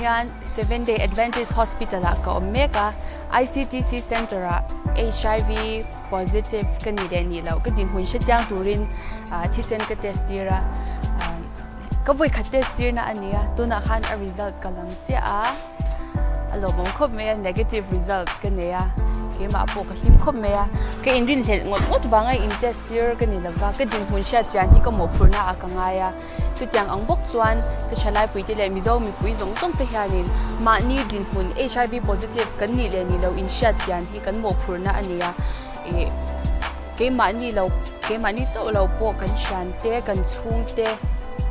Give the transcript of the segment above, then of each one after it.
hian Seven Day Adventist Hospital ah ka awm mek a, ICTC Centre ah HIV positive ka nih leh nih loh ka dinhmun hre chiang turin thisen ka test tir a, ka vawikhat test tirna a ni a, tunah khan a result ka lam chiah a. A lawmawm khawp mai a, negative result ka nei a, keimah pawh ka hlim khawp mai a, ka inrinhlelh ngawt ngawt vanga in test tir ka ni lova, ka dinhmun hriat chian hi ka mawhphurhna ah ka ngai a, chutiang ang bawk chuan ka thalai te leh Mizo mipui zawng zawng te hianin mahni dinhmun HIV positive kan nih leh nih loh in hriat chian hi kan mawhphurhna a ni a, ih keimahni lo keimahni chauh lo pawh kan thiante kan chhungte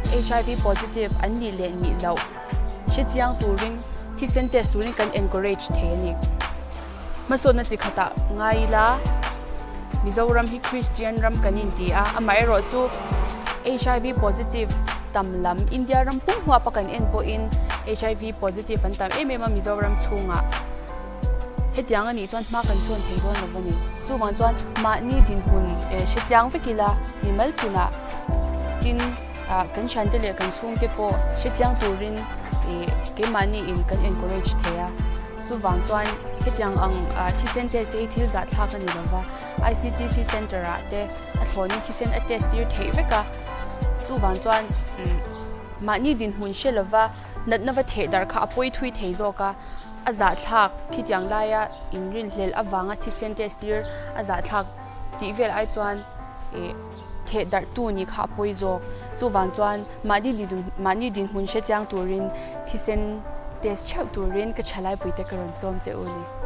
HIV positive an nih leh nih loh. Hrechiang turin thisen test turin kan encourage thei a ni. Hmasawnna chi khatah ngai ila Mizoram hi Christian ram kan inti a, amaherawh chu HIV positive tam lam India ram pum huapa kan en pawhin HIV positive an tam em em a Mizoram chhungah. Hetiang a nih chuan hma kan chhawn thei dawn lo a ni. Chuvang chuan mahni dinhmun hrechiang vek ila mimal tinah tin Ah kan thiante leh kan chhungte pawh hrechiang turin ih keimahni in kan encourage thei a, chuvang chuan hetiang ang ah thisen test hi thil zah thlak a ni lova, ICTC center ah te a thlawnin thisen a test tir theih vek a, chuvang chuan umm mahni dinhmun hre lova natna va theh darh kha a pawi thui thei zawk a, a zah thlak khitiang laia inrinhlelh avanga thisen test tir a zah thlak tih vel ai chuan ih. Theh darh tu nih kha a pawi zawk. Chuvang chuan mahni mahni dinhmun hre chiang turin thisen test theuh turin ka thalaipuite ka rawn sawm che u ni.